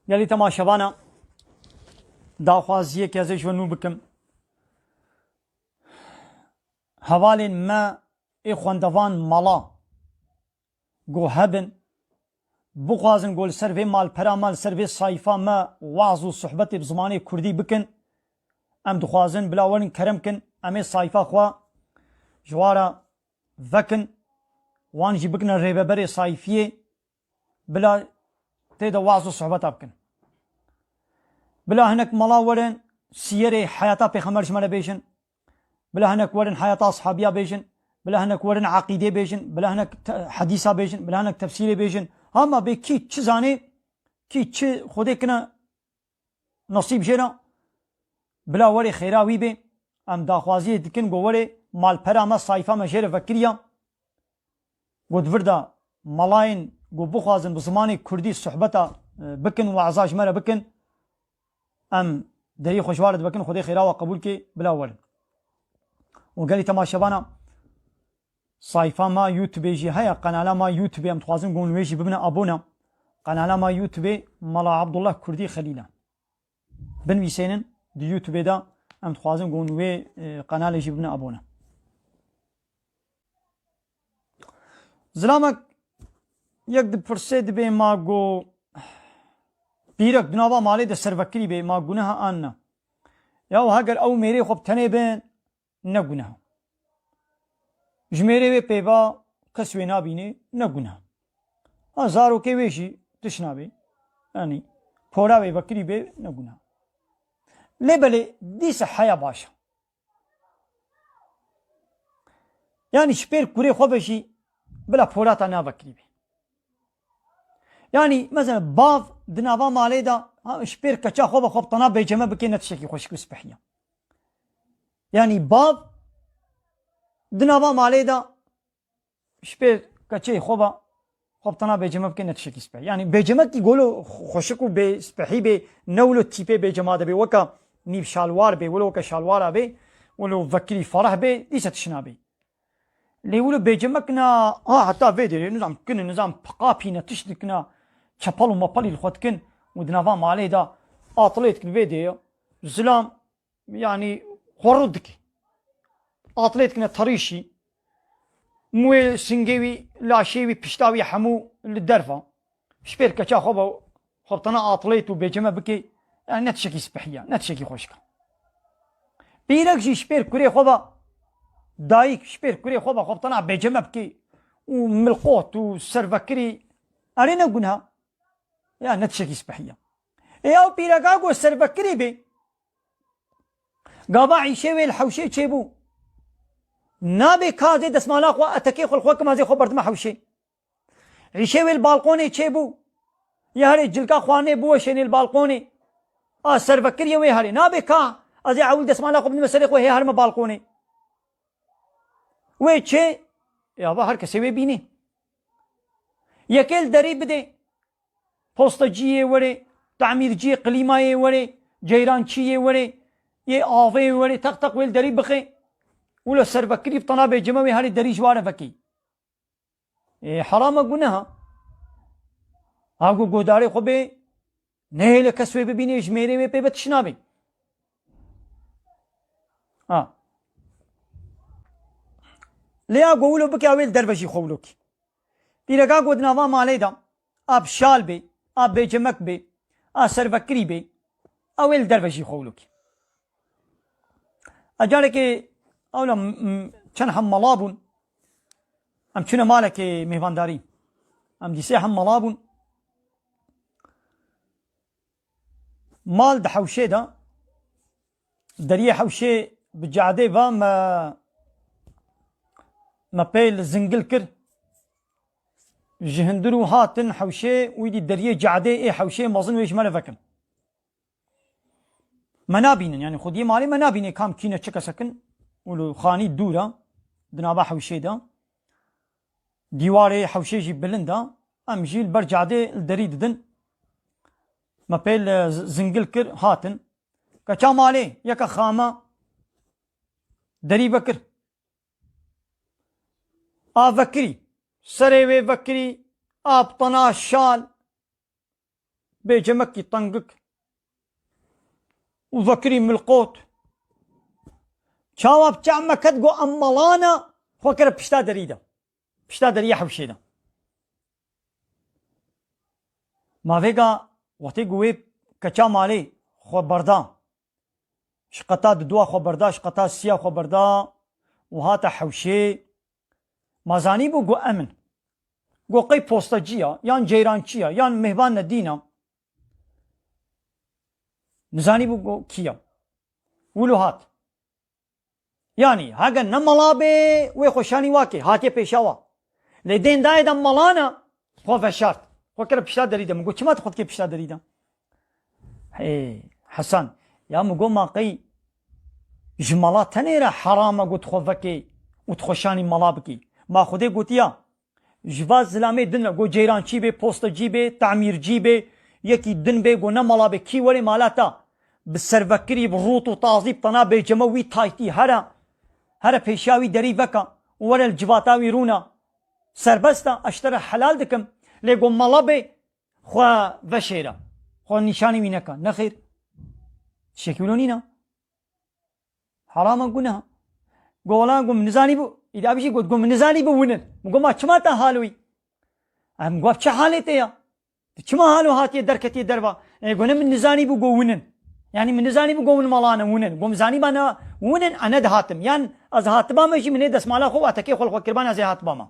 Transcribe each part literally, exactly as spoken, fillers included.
Gelî temaşevana, daxwaziyek ez ê ji we nû bikim. Hevalên me ê xwendevan mala, go hebin, bixwazin go li ser vê malpera me, li ser vê sayfa me waz û sohbetê bi zimanê kurdî bikin. Em dixwazin bila werin kerem kin, em ê sayfa xwe ji wan re vekin, wan jî bikine rêveberê sayfiyê, bila tê de waz û sohbeta bikin. Bila hinek mala werin siyerê heyata pêxember ji me re bêjin. Bila hinek werin heyata ashabiya bêjin. Bila hinek werin eqîdê bêjin. Bila hinek te-, hedîsa bêjin. Bila hinek tefsîrê bêjin. Hema bê kî çi zanê, kî çi Xwedê kine nasîb jê re, bila werê xêra wî bê. Em daxwaziyê dikin go werê malpera me, sayfa me jê re vekiriya. Go di vir de malayên go bixwazin bi zimanê kurdî sohbeta, e, bikin, waza ji me re bikin. Em deriyê xwe ji wan re divekin, Xwedê xêra we qebûl kê, bila werin. Û gelî temaşevana, sayfa ma YouTube jî heye, qenala ma YouTube, em dixwazin go hûn wê jî bibine abone. Qenala ma YouTube Mala Abdullah Kurdî Xelîl e. Binivîsênin di YouTube de, em dixwazin go hûn wê, e, qenalê jî bibine abone. Zilamek yek dipirsê, dibê ma go pîrek di nava malê de servekirî bê, ma guneha an ne? Ya heger ew mêrê xwe bi tenê bin, ne guneha. Ji mêrê wê pêva kes wê nabînê, ne guneha. Ha zarokê wê jî tişt nabê. Yanî pora wê vekirî bê, ne guneha. Lê belê dîsa heya baş e. Yanî ji pêr kurê xwe ve jî bila porata navekirî bê. Yanî mesela bav di nava malê de, ha, ji pêr keça xwe ve xwe bi tena bêceme bikê, ne tiştekî xweşik û spehî ye. Yanî bav di nava malê de ji pêr keçeyê xwe ve xwe bi tena bêceme bikê, ne tiştekî spehî. Yanî bêcemekî golo xweşik û bê spehî bê, ne wilo tîpê bêcema de bê, weke nîv şalwar bê, wilo weke şalwara bê, wilo vekirî fereh bê, dîsa tişt nabê. Lê wilo bêcemek na, ha, heta vê derê, nizam kin, nizam piqapî ne, tişt dikina, çepel û mepelî li xwe dikin û di nava malê de atilê dikin vê dê, zilam, yanî xwe rû dikî. Atilê dikine terîşî, mûyê singê wî, laşê wî, pişta wî hemû li derve. Ji pêr keça xwe ve xwe bi tena atilêt û bêceme bikê, yani ne tiştekî spehî ye, ne tiştekî xweşik e. Pîrek jî ji pêr kurê xwe ve, dayik ji pêr kurê xwe ve xwe bi tena bêceme bikê û milqot û servekirî, erê ne guneh e. Ya ne tiştekî spehî ye. Ê ew pîreka ku servekirî bê, gava îşê wê li hewşê çêbû. Nabê ka zê desmala xwe, etekê xwe li xwe kim, ez ê xwe berdime hewşê. Îşê wê li balkonê çêbû. Ya herê cilka xwarinê biweşênê li balkonê. A servekiriyê wê herê. Nabê ka ez ê ewil desmala xwe bidime serê xwe, hê herime balkonê. Wê çê, ya va her kesê wê bînê. Yekê li derî bidê. Postaciyê werê, tamîrciyê klîmayê werê, ceyrançiyê werê, yê avê werê, teq teq wê li derî bixê. Wilo servekirî bi tena bêceme wê herê derî ji ware vekê. Ê, heram e, guneh e. Ha ku guhdarê xwe bê, nehêle kes wê bibînê, ji mêrê wê pê ve tişt nabê. Ha. Lê ya ku wilo bike, ew ê li derve jî xwe wilo kî. Pîreka ku di nava malê de, a bi şal bê, a bêcemek bê, a servekirî bê, ew ê li derve jî xwe wilo kî. A carekê ewla m-, m-, çend hem mala bûn. Em çûne malekê mêvandarî. Em dîsê hem mala bûn. Mal di hewşê de, deriyê hewşê bi cadê ve me, me pê li zingil kir. Ji hundir û hatin hewşê, wî dî deriyê cadê ê hewşê mezin wê ji me re vekin. Me nabînin, yanî xwediyê malê me nabînê kam kî ne, çi kesek in, û li xanî dûr e, di nava hewşê de. Dîwarê hewşê jî bilind e, em jî li ber cadê li derî didin. Me pê li z-, zingil kir, hatin. Keça malê, yeke xama, derî vekir. A vekirî, serê wê vekirî, a bi tena şal, bêcemekî tengik û vekirî milqot. Çawa bi çav me ket, got, em malana, xwe kire pişta derî de. Pişta deriyê hewşê de. Ma vêga wextê ku wê keça malê xwe berda, ji qeta didua xwe berda, ji qeta siya xwe berda û hate hewşê, ma zanîbû ku em in. Ku qey postacî ya, yan ceyrançî ya, yan mêhvan nedîna. Nizanîbû ku kî ya. Wilo hat. Yanî, hege ne mala bê, wê xweşanî wa kê, hatiye pêşa wa. Lê dên dayê de malana, xwe veşart. Xwe kire pişta derî de. Min got, çima tu xwe dikê pişta derî de? Hey, Hesan, ya min got, ma qey ji mala tenê re heram e got xwe vekê û tu xweşanî mala bikî? Ma Xwedê gotiya, ji va zilamê din re, go ceyrancî bê, postacî bê, tamîrcî bê, yekî din bê, go ne mala bê, kî werê mala ta, bi servekirî, bi rût û tazî, bi tena bêceme wî taytî here, here pêşiya wî derî veka û were li civata wî rûna. Serbest e, ez ji te re helal dikim, lê go mala bê, xwe veşêre, xwe nîşanî wî neka. Nexêr, tiştekî wilo nîne. Heram e, guneh e. Got, wela, got, min nizanî bû. Îda bijî got, got, min nizanî bû winin. Min got, ma çima te haloyî? Em got, çi halê te ya? Tu çima halo hatiye derketiye derva? E, got, ne min nizanî bû got winin. Yanî min nizanî bû got win malane winin. Got, min zanîba ne winin, e, nedihatim. Yan ez hatiba me jî min ê desmala xwe û etekê xwe li xwe kiriba, ez ê hatiba me.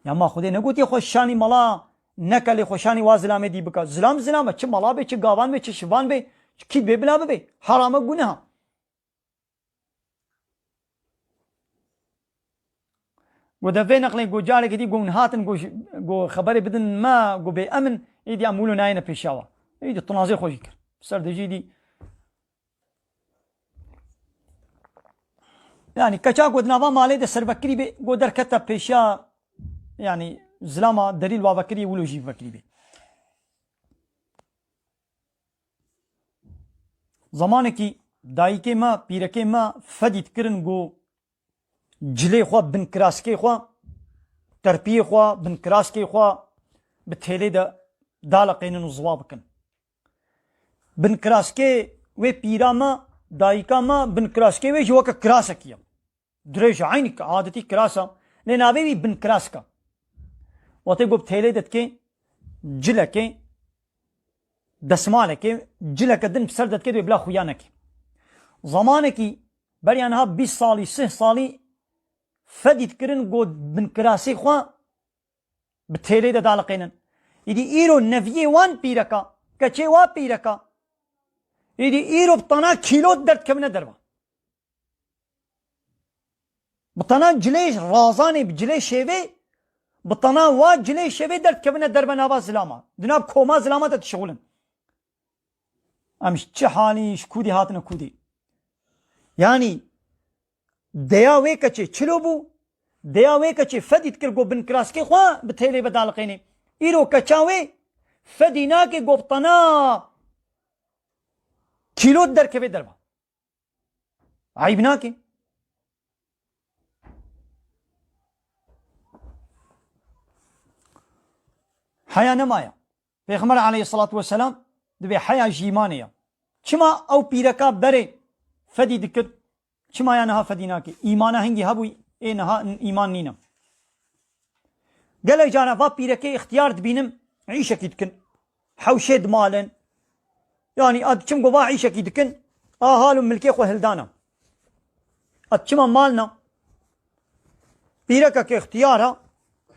Ya ma Xwedê negotiye xwe şanî mala neke, lê xwe şanî wa zilamê dî bike. Zilam zilam e, çi mala bê, çi gavan bê, çi şivan bê, çi kî bê bila bibe. Heram e, guneh e. Go de vê neqlê, go carekê dî go hûn hatin, go ji-, go xeberê bidin me, go bê emin, êdî em wilo nayêne pêşiya wa. Êdî tinazê xwe jî kir. Ser de jî dî Yanî keça ku di nava malê de servekirî bê, ku derkete pêşiya, yanî zilama derî li wa vekirî, wilo jî vekirî bê. Zamanekî dayikê me, pîrekê me fedî dikirin ku cilê xwe, binkiraskê xwe, terpiyê xwe, binkiraskê xwe bi têlê de daliqênin û ziwa bikin. Binkiraskê wê pîra me, dayika me, binkiraskê wê jî weke kirasekî ye. Dirêj e, eynî adetî kiras e. Lê navê wî binkirask e. Wextê ku bi têlê de dikê, cilekê, desmalekê, cileke din bi ser de dikê, dê bila xuya nekê. Zamanekî beriya niha bîst salî, sih salî fedî dikirin ku binkirasê xwe bi têlê de daliqênin. Îdî îro neviyê wan pîreka, keçê wa pîreka, îdî îro bi tana kîlot derdikevine derva. Bi tana cilê razanê, bi cilê şêvê, bi tana wa cilê şêvê derdikevine derve nava zilama. Di nav koma zilama de dişixulin. Em ji çi halî, ji kûdî hatine kûdî? Yanî, deya wê keçê çilo bû, deya wê keçê fedî dikir ku binkiraskê xwe bi têlê ve daliqênê. Îro keça wê fedî nake ku bi tana kîlot derkeve derva. Eyb nake. Heya nemaye. Pêxember aleyhissalatu vesselam dibê heya ji îmanê ye. Çima ew pîreka berê fedî dikir? Çima ya niha fedî nake? Îmana hingî hebû, ê niha îman nîne. Gelek cara va pîrekê îxtiyar dibînim, îşekî dikin. Hewşê dimalin. Yanî, a diçim ku va îşekî dikin, a hal û milkê xwe hildana. A diçima malna. Pîrekekê îxtiyar e,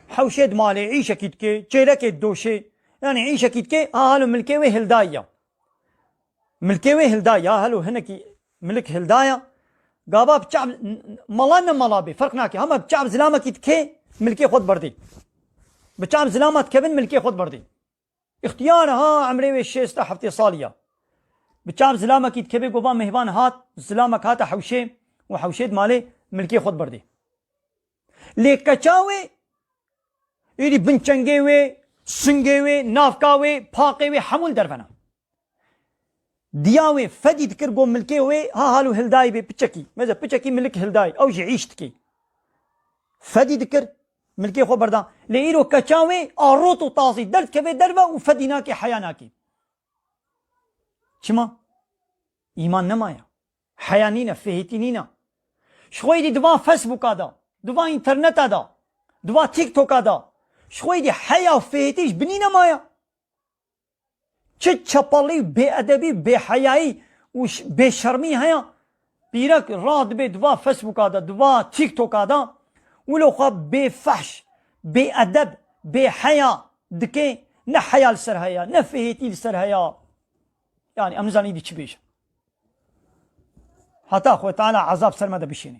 hewşê dimalê, îşekî dike, çêrekê didoşê. Yanî îşekî dike, a hal û milkê wê hildayî ya. Milkê wê hilda ya, helo hinekî milik hilda ya. Gava bi çav, mala ne mala bê, ferq nake. Hema bi çav zilamekî dikê, milkê xwe diberdê. Bi çav zilama dikevin, milkê xwe diberdê. Îxtiyar e ha, emrê wê şêst heftê salî ya. Bi çav zilamekî dikevê, gova mêhvan hat, zilamek hate hewşê û hewşê di malê, milkê xwe diberdê. Lê keça wê, êdî bin çengê wê, singê wê, navka wê, paqê wê, hemû li derve ne. Diya wê fedî dikir, got milkê wê ha hal û hildayî bê piçekî. Meze piçekî milik hildayî. Ew jî îş dikê. Fedî dikir. Milkê xwe berdan. Lê îro keça wê a rot û tazî derdikeve derve û fedî nake, heya nake. Çima? Îman nemaye. Heya nîne, fihêtî nîne. Ji xwe yê dî di van Facebooka de, di van înterneta de, di van TikToka de, ji xwe yê dî heya û fihêtî ji binî nemaye. Çi çepelî, bêedebî, bêheyayî û ş-, bêşermî heye? Pîrek radibe di va Facebooka de, di va TikToka de, wilo xwe bêfehş, bêedeb, bêheya dike, ne heya li ser heye, ne fihêtî li ser heye. Yani em nizanin dî çi bêjin. Heta Xwedê Teala ezab ser me de bişêne.